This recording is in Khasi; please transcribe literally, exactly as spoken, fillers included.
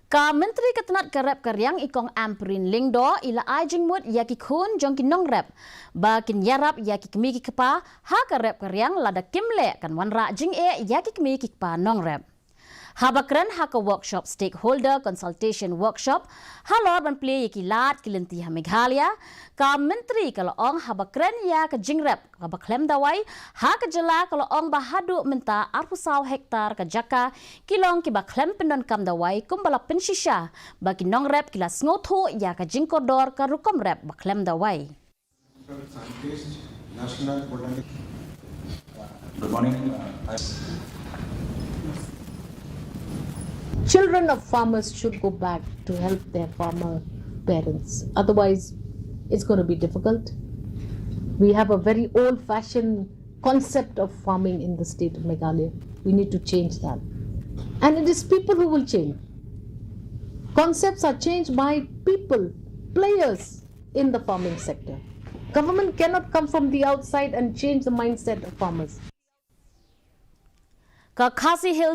Ka Myntri ka tnat ka rep ka riang i Kong Ampareen Lyngdoh i la ai jingmut ïa ki khun jong ki nongrep ba kin ïarap ïa ki kmie ki kpa ha ka rep ka riang, lada kim leh kan wanrah jingeh ïa ki kmie ki kpa nongrep. Haba kren ha ka workshop, stakeholder consultation workshop, halor ban plie ïa ki lad ki lynti ha Meghalaya, ka Myntri ka la ong haba kren ïa ka jingrep kaba khlem dawai ha ka jylla, ka la ong ba haduh mynta arphew saw hektar ka jaka ki long kiba khlem pyndonkam dawai, kumba la pynshisha ba ki nongrep ki la sngewthuh ïa ka jingkordor ka rukom rep ba khlem dawai. Good morning. Uh, I- Children of farmers should go back to help their farmer parents. Otherwise, it's going to be difficult. We have a very old fashioned concept of farming in the state of Meghalaya. We need to change that. And it is people who will change. Concepts are changed by people, players in the farming sector. Government cannot come from the outside and change the mindset of farmers. Ka Khasi Hills